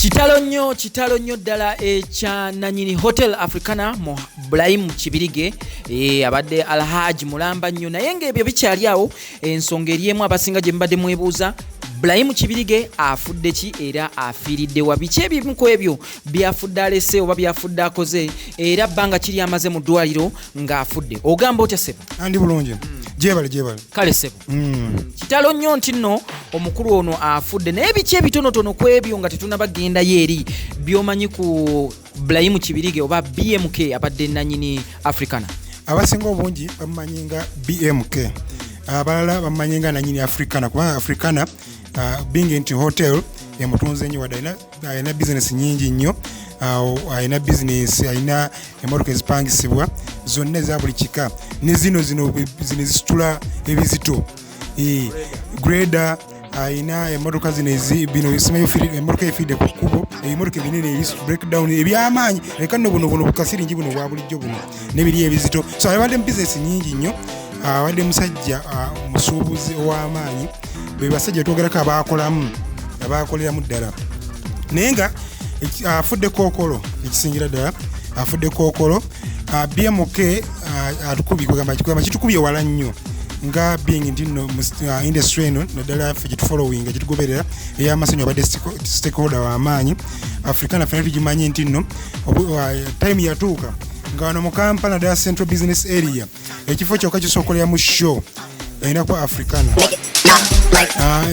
Kitalo nnyo, kitalo nnyo ddala ekya nanyini Hotel Africana mu Burayimu Kibirige, abadde Alhaji mulamba nnyo. Naye ng'ebyo bikyali awo, ensonga eri emu abasinga gye mubadde mwebuuza: Burayimu Kibirige afudde ki era afiiridde wa? Biki ebimu ku ebyo byafudde alese oba byafudde akoze, era bbanga kiri amaze mu ddwaliro ng'afudde? Ogamba otya, ssebo? Andi bulungi, gyebale, gyebale. Kale ssebo. Kitalo nnyo nti nno omukulu ono afudde, naye biki ebitonotono ku ebyo nga tetunabagendayo eri by'omanyi ku Burayimu Kibirige oba BMK abadde nanyini Africana? Abasinga obungi bamumanyi nga BMK, abalala bamumanyi nga nanyini Africana, kubanga Africana, being nti hotel emutunze nnyo, wadde alina bizinesi nyingi nnyo. Alina bizinesi, alina emotoka ezipangisibwa zonna eza buli kika, ne zino zino zino ezisitula ebizito, grader. Alina emotoka zino bino simanyi emotoka efiidde ku kkubo, ebimotoka ebinene ebi breakdown ebyamaanyi. Leka nno buno buno bukasiringi buno bwa bulijjo buno n'ebiri ebizito. So abadde mu bizinesi nyingi nnyo. Abadde musajja musuubuzi ow'amaanyi. Be basajja twogerako abaakolamu, abakoleramu ddala. Naye nga afudde kookolo, ekisingira ddala afudde kookolo. BMK atukubye, kugamba kitukubye wala nnyo nga being nti nno mu industry eno, naddala ffe gyetufollowinga, gyetugoberera ey'amasanyu, abadde stakeholder w'amaanyi. Africana ffena tugimanyi nti nno time yatuuka nga wano mu Kampala, naddala Central Business Area, ekifo kyokka kisokoleramu show erina kuba Africana.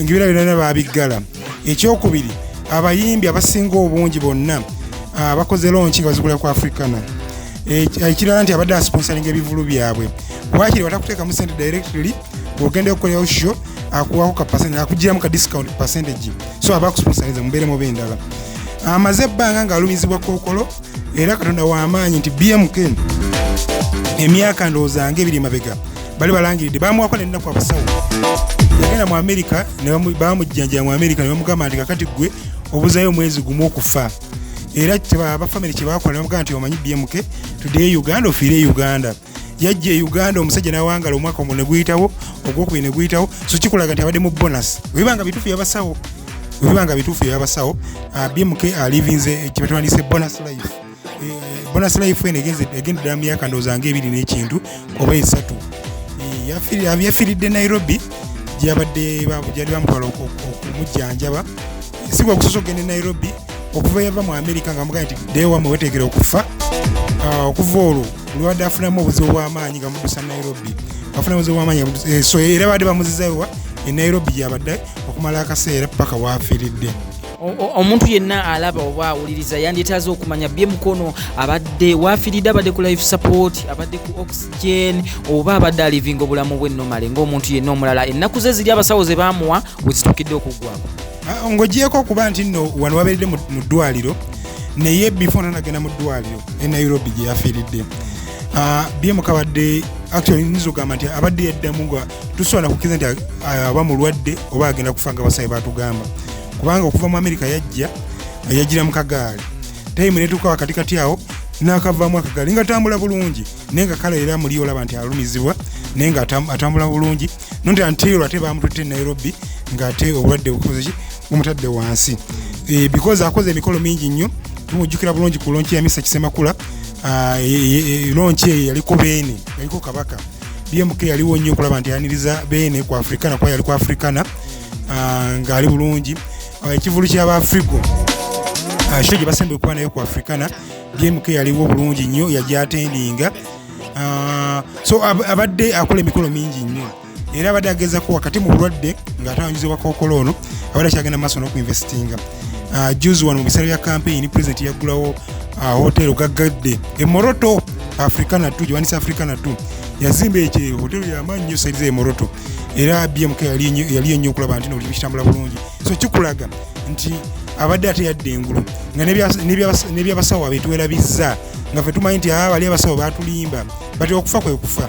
Ng'ebira byonna babiggala. Ekyokubiri, abayimbi abasinga obungi bonna bakoze launch nga bazigula ku Africana. Ekirala nti abadde asponsoringa ebivulu byabwe. Wakiri watakuteekamu sente directly, bw'ogenda okukolerawo show akuwako ka percent, akugiramu ka discount percentage, so aba akusponsorinze mubeeremu bendala. Amaze ebbanga ng'alumizibwa kookolo, era Katonda w'amaanyi nti BMK emyaka ndowooza nga 2 mabega bali balangiridde, bamuwako n'ennaku abasawo. Yagenda mu America ne bamujjanjaba mu America ne bamugamba nti kakati gwe obuzayo omwezi gumu okufa. Era abafamily kye bakola ne bamugamba nti omanyi BMK, tuddeyo Uganda ofiire e Uganda. Yajja e Uganda, omusajja n'awangala omwaka omwo ne guyitawo, ogwokubiri ne guyitawo. So kikulaga nti abadde mu bonus. Bwebanga bituufu yabasawo, bwebanga bituufu yabasawo, BMK alivinze kye batwandise bonus life. Bonus life eno egenda ddala mu myaka ndowooza ng'ebiri n'ekintu oba 3. Yafiiridde Nairobi gyabadde gyali bamutwala okumujjanjaba. Si gwe gusoose okugenda e Nairobi okuva yava mu America nga bamugambye nti ddeyo wammwe weetegere okufa. Okuva olwo lwabadde afunamu obuzibu bw'amaanyi nga muddusa Nairobi, afunamu obuzibu bw'amaanyi nga muddusa, so era babadde bamuzizaayo wa e Nairobi gyabadde okumala akaseera paka waafiiridde. Omuntu yenna alaba oba awuliriza yandyetaaze okumanya BMK ono abadde waafiiridde, abadde ku life support, abadde ku oxygen, oba abadde alivinga obulamu bwe normale ng'omuntu yenna omulala, ennaku ze ziri abasawo ze baamuwa we zituukidde okuggwako? Ng'ogyeko okuba nti nno wano wabeeredde mu ddwaliro, naye before tanagenda mu ddwaliro e Nairobi gye yafiiridde, BMK abadde actually nyinza okugamba nti abadde yaddamu nga tusobola kukkiriza nti aba mulwadde oba agenda kufa nga basawo baatugamba, kubanga okuva mu America yajja yajjira mu kagaali. Time netuuka wakatikati awo n'akavaamu akagaali nga atambula bulungi, naye nga kale era muli olaba nti alumizibwa, naye nga atambula bulungi nonti until ate bamututte e Nairobi ng'ate obulwadde bukoze ki, bumutadde wansi. Because akoze emikolo mingi nnyo, tumujjukira bulungi ku launch ya Mr Kisemakula. Launch eyo yaliko Beene, yaliko Kabaka. BMK yaliwo nnyo okulaba nti ayaniriza Beene ku Africana, kuba yali ku Africana, ng'ali bulungi. Ekivulu ky'Abafrigo, show gye basembye okuba nayo ku Africana, BMK yaliwo bulungi nnyo, yagyattendinga. So abadde akola emikolo mingi nnyo, era abadde agezaako wakati mu bulwadde ng'atawanyizibwa kookolo ono, abadde akyagenda maaso n'okuinvestinga. Juzi wano mu biseera bya campaign, president yaggulawo hotel gaggadde e Moroto, Africana 2, gyewandise Africana 2. Yazimba ekyo hotel y'amaanyi nnyo side e Moroto, era BMK yali ennyo okulaba nti nobuli kitambula bulungi. So kikulaga nti abadde ate yadda engulu nga n'ebyabasawo abetwerabizza nga ffe tumanyi nti bali abasawo baatulimba, but okufa kwe kufa.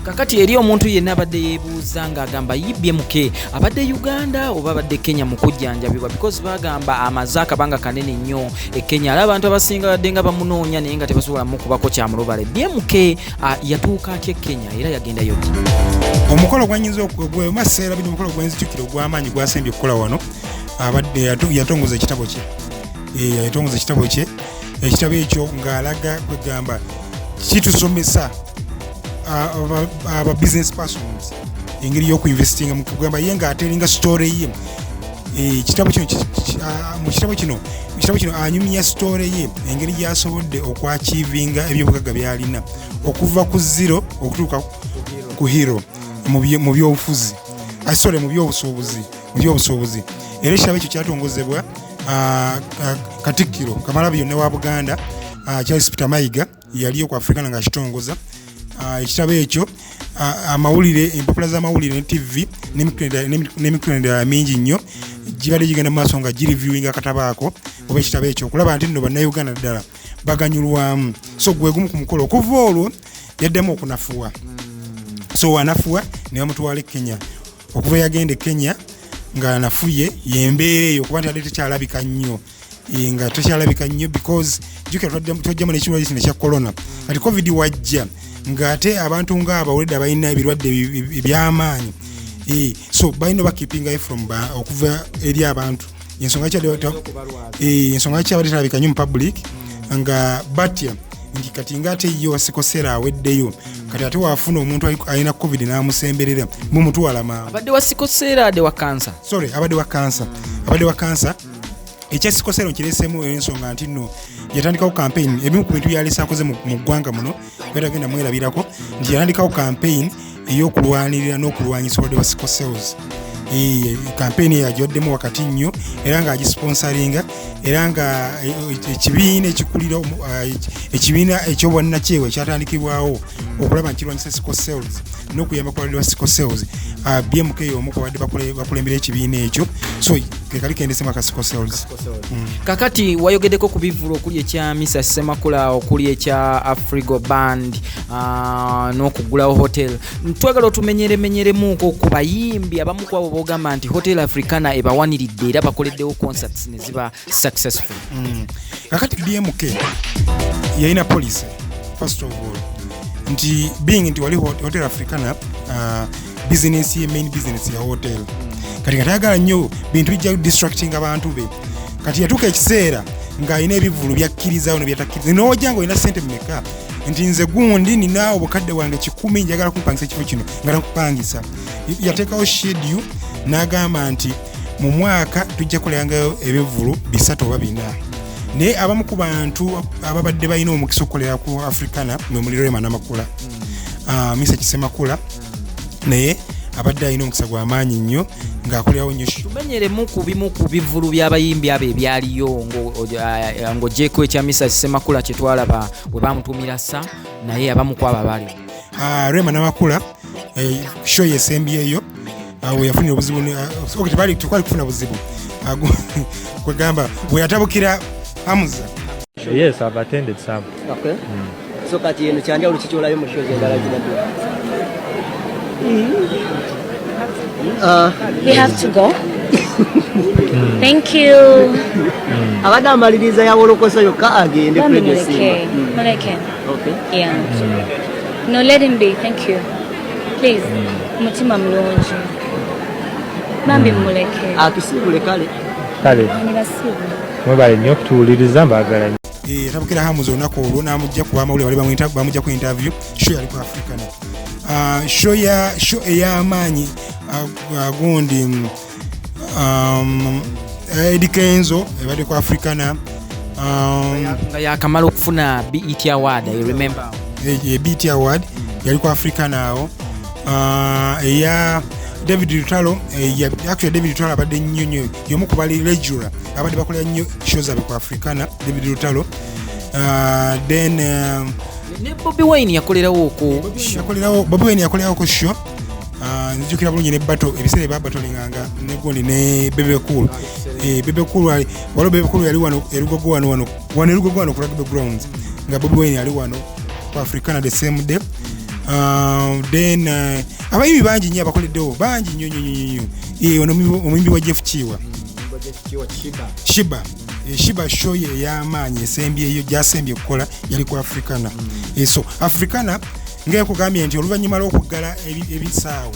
Kakati eri omuntu yenna abadde yeebuuza ng'agamba yi BMK abadde Uganda oba abadde Kenya mu kujjanjabibwa, because bagamba amaze akabanga kanene nnyo e Kenya, era abantu abasinga badde nga bamunoonya naye nga tebasobola mukubako kyamulubale. BMK yatuuka atya e Kenya era yagendayo ddi? Omukolo gwanyinza maseera bino, omukolo gwenzijukira ogw'amaanyi gwasembye okukola wano, Abadde yatongoza ekitabo kye. Yatongoza ekitabo kye. Ekitabo ekyo ng'alaga, kwegamba kitusomesa aba business persons engeri y'okuinvestinga mu kugamba ye ng'ateringa story ye. Ekitabo kino mu kitabo kino anyumya story ye, engeri gy'asobodde okwachievinga ebyobugagga by'alina okuva ku zero okutuuka ku hero mu byobufuzi, sorry, mu byobusuubuzi. Era ekitabo ekyo kyatongozebwa Katikkiro Kamalabyonna wa Buganda, Charles Peter Mayiga, yaliyo ku Africana nga akitongoza. Ekitabo ekyo, amawulire, empapula z'amawulire ne TV n'emikutu emirala mingi nnyo gibadde gigenda mu maaso nga gireviewinga akatabo ako oba ekitabo ekyo, okulaba nti nno Bannayuganda ddala baganyulwamu. So gwe gumu ku mukolo. Okuva olwo yaddemu okunafuwa. So wanafuwa ne bamutwala e Kenya. Okuva yagenda e Kenya nga nafuye, yembeera eyo okuba nti adde tekyalabika nnyo. Nga tekyalabika nnyo because jjukira twajjamu n'ekirwadde kino ekya corona. Kati COVID wajja ng'ate abantu ng'abawulidde abalina ebirwadde eby'amaanyi. So balina bakeepingayo from okuva eri abantu. Ensonga lwaki abadde talabika nnyo mu public, nga batya nti kati ngaate ye wa sickle cell aweddeyo, kati ate waafuna omuntu alina COVID n'amusemberera, mumutwala mangu. Abadde wa sickle cell, adde wa kansa? Sorry, abadde wa kansa, abadde wa kansa. Ekya sickle cell nkireseemu ensonga nti nno yatandikawo campaign. Ebimu ku bintu byalese akoze mu ggwanga muno byatagenda mwerabirako nti yatandikawo campaign ey'okulwanirira n'okulwanyisa obulwadde bwa sickle cells. Campaign eyo agiwaddemu wakati nnyo era ng'agisponsoringa, era nga ekibiina ekikulira ekibiina ekyobwannakyewa ekyatandikibwawo okulaba nkirwanyisa sickle cells n'okuyamba ku balwadde ba sickle cells, BMK omu ku babadde bakulembera ekibiina ekyo. So kekali kendesemu aka sickle cells. Kakati wayogeddeko ku bivvulu okuli ekya Misa Semakula, okuli ekya Afrigo Band, n'okuggulawo hotel. Twagala otumenyeremenyeremuko ku bayimbi abamu ku abo bogamba nti Hotel Africana ebawaniridde era bakoleddewo concerts ne ziba successful. Kakati BMK yalina policy, first of all, nti being nti wali Hotel Africana, business ye, main business ya hotel, kati nga tayagala nnyo bintu bijja distracting abantu be. Kati yatuuka ekiseera ng'alina ebivvulu byakkirizawo nebyatakkiriza. Nojja nga olina sente mumeka, nti nze gundi nina obukadde bwange 100, njagala kumpangisa ekifo kino, nga takupangisa. Yateekawo schedule n'agamba nti mu mwaka tujja kukolerangayo ebivvulu 3 oba 4. Naye abamu ku bantu ababadde balina omukisa okukolera ku Africana mwe muli Rema Namakula, Misa Kisemakula, naye abadde alina omukisa gw'amaanyi nnyo ng'akolerawo nnyo show. Tumenyeremu ku bimu ku bivvulu by'abayimbi abo ebyaliyo ng'ogyeko ekya Misa Semakula kye twalaba bwe bamutumira sa, naye abamu ku abo abaaliwo. Rema Namakula, show yesembyeyo, we yafunira obuzibu okay, tekwali kufuna buzibu. Kwegamba we yatabukira Hamza. Yes, I've attended some. Okay. So kati eno kyanjawulo kikyolayo mu shows endala zibadde? We have to go. Thank you. Abadde amaliriza yawolokosa yokka agende. Bambi. Radio Muleke. Simba. Muleke. Okay. Yeah. No, let him be. Thank you. Please. Mutima mulungi. Bambi muleke. Atusiibule kale. Kale, Ni basiibule. mwebale nnyo okutuwuliriza, mbaagala nnyo. Yatabukira Hamza olunaku olwo n'amujja ku bamawulire bali bamujja ku interview. Show yali ku Africana. Show ya show ey'amaanyi, gundi, Eddie Kenzo ebadde ku Africana. Nga yakamala okufuna BET Award, I remember. BET Award yali ku Africana awo. Eya David Lutalo, actually David Lutalo abadde nnyo nnyo y'omu ku bali regular abadde bakolera nnyo show zaabwe ku Africana, David Lutalo. Then Ne Bobi Wine yakolerawo okwo. Yakolerawo, Bobi Wine yakolerawo ku show. Nzijukira bulungi ne bato ebiseera ebyabatolinganga ne gundi ne Bebe Cool. Bebe Cool waliwo Bebe Cool yali wano erugogo wano wano wano erugogo wano ku rugby grounds, nga Bobi Wine yali wano ku Africana the same day. Then abayimbi bangi nnyo abakoleddewo, bangi nnyo nnyo nnyo nnyo. Ono omuyimbi wa Jeff Kiwa, Shiba. Shiba show ye ey'amaanyi esembyeyo gyasembye okukola yali ku Africana. So Africana ngekugambye nti oluvannyuma lw'okuggala ebisaawe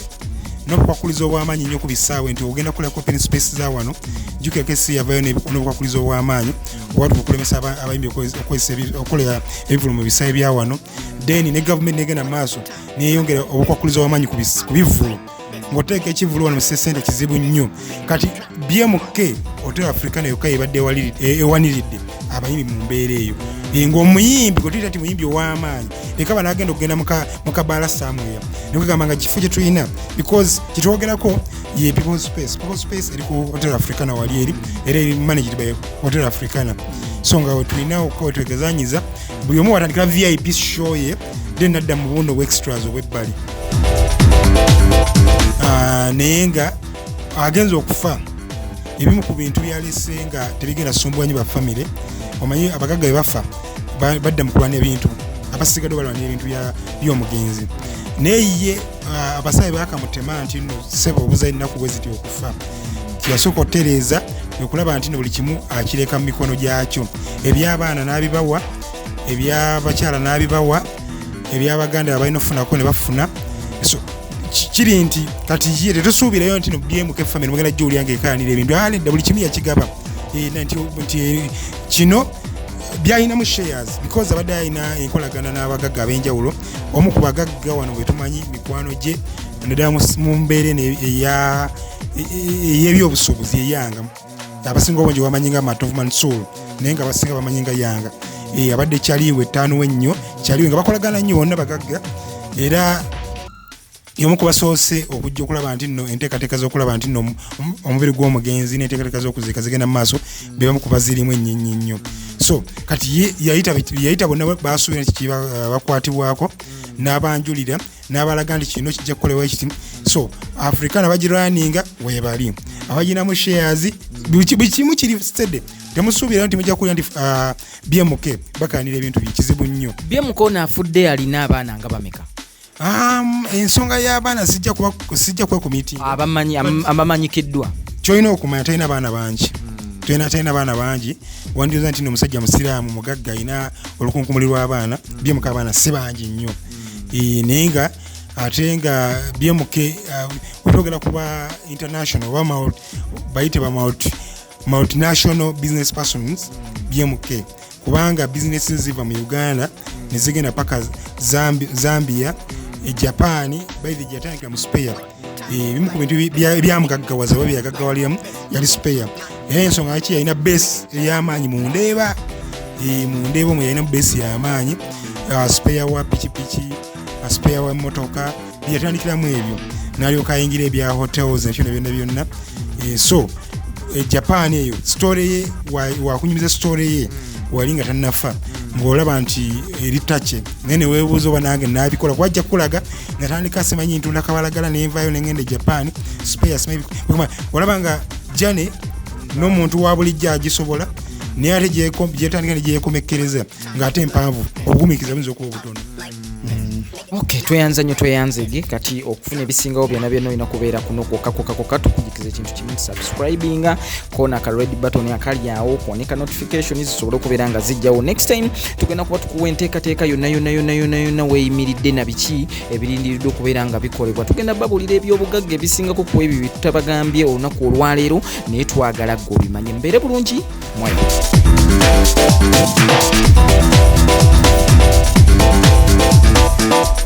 N'obukwakulizo obw'amaanyi nnyo ku bisaawe nti ogenda kukolera open space za wano. Jjukira KCCA yavayo n'obukwakulizo obw'amaanyi obwatuka okulemesa abayimbi okukolera ebivvulu mu bisaawe bya wano. Then ne gavumenti negenda mu maaso neyongera obukwakulizo obw'amaanyi ku bivvulu, ng'oteeka ekivvulu wano mu sente kizibu nnyo. Kati BMK Hotel Africana yokka ebadde ewaniridde abayimbi mu mbeera eyo. Ng'omuyimbi gwe tuyita nti muyimbi ow'amaanyi, leka banagenda okugenda mu kabaala somewhere, nekugamba nga kifo kye tulina, because kyetwogerako ye people space. People space eri ku Hotel Africana wali eri, era eri managed by Hotel Africana. So nga wetulina wetwegezanyiza, buli omu watandikira VIP show ye, then nadda mu buno obwextras obwebbali. Naye nga agenza okufa, ebimu ku bintu byalese nga tebigenda sumbuwa nnyo bafamire. Omanyi abagagga bwe bafa badda mu kulwana ebintu, abasigadde balwana ebintu by'omugenzi. Naye ye abasabe bakamutema nti nno ssebo obuza ennaku bwe ziti okufa, kyeyasooka otereeza okulaba nti no buli kimu akireka mu mikono gyakyo. Ebyabaana n'abibawa, ebyabakyala n'abibawa, ebyabaganda abalina okufunako ne bafuna. So kiri nti kati ye tetusuubirayo nti no BMK family mugenda jjowulira ng'ekaanira ebintu aledda, buli kimu yakigaba. Nti kino byalinamu shares, because abadde alina enkolagana n'abagagga ab'enjawulo. Omu ku bagagga wano bwe tumanyi mikwano gye naddala mu mbeera eno ey'ebyobusuubuzi eyanga, abasinga obungi bamanyi nga Matovu Mansour, naye nga abasinga bamanyi nga Yanga. Abadde kyaliwe ettaano ennyo kyaliwe nga bakolagana nnyo bonna bagagga, era y'omu ku basoose okujja okulaba nti nno enteekateeka z'okulaba nti nno omubiri gw'omugenzi n'enteekateeka z'okuziika zigenda mu maaso, be bamu ku bazirimu ennyo nnyo. So kati ye yayita bonna basuubira nti bakwatibwako, n'abanjulira n'abalaga nti kino kijja kukolebwa ekiti. So Africana bagirwaninga weebali abaginamu shares, buli kimu kiri steady. Temusuubira nti mujja kuwulira nti BMK bakaanira ebintu bikizibu nnyo. BMK ono afudde alina abaana nga bameka? Ensonga y'abaana sijja kwekumitinga. Abamanyikiddwa. Kyolina okumanya, talina baana bangi. Talina baana bangi. Wandioza nti omusajja musiraamu mugagga alina olukunkumuli lw'abaana. BMK abaana si bangi nnyo. Naye nga ate nga BMK wetwogera kuba international oba bayite ba multinational business persons, BMK kubanga bizinesi ziva mu Uganda nezigenda paka Zambia, Japan. Baithe yatandikira mu spare. Ebimu ku bintu ebyamugaggawaza oba byeyagaggawaliramu yali spare, era ensonga lwaki yalina base ey'amaanyi mu Ndeeba. Mu Ndeeba omwo yalina base y'amaanyi, spare wa pikipiki, spare wa motoka, byeyatandikiramu ebyo, n'alyoka ayingira ebya hotels ebyo byonna byonna. So Japan eyo story ye wakunyumiza story ye wali nga tannafa, ng'olaba nti eritache, naye neweebuuza oba nange nabikola, kuba ajja kukulaga natandika simanyi ntunda kabalagala, nenvayo nengenda e Japan spare simanyi. Olaba nga jane n'omuntu wa bulijjo agisobola, naye ate gyetandika negyekomekkereza ng'ate empanvu, obugumiikiriza buyinza okuba obutono. Ok, tweyanza nnyo, tweyanzege. Kati okufuna ebisingawo byonna byonna olina kubeera kuno kwokka kwokka kwokka. Tukujikiza ekintu kimu nti subscribinga, kona ka red button akali awo, kwoneka notification zisobole okubeera nga zijjawo. Next time tugenda kuba tukuwa enteekateeka yonna yonna yonna yonna yonna weeyimiridde na biki ebirindiriddwa okubeera nga bikolebwa. Tugenda babuulira ebyobugagga ebisingako ku ebyo bye tutabagambye olunaku olwaleero, naye twagala gwe obimanye. Mbeere bulungi mwayo. Thank you.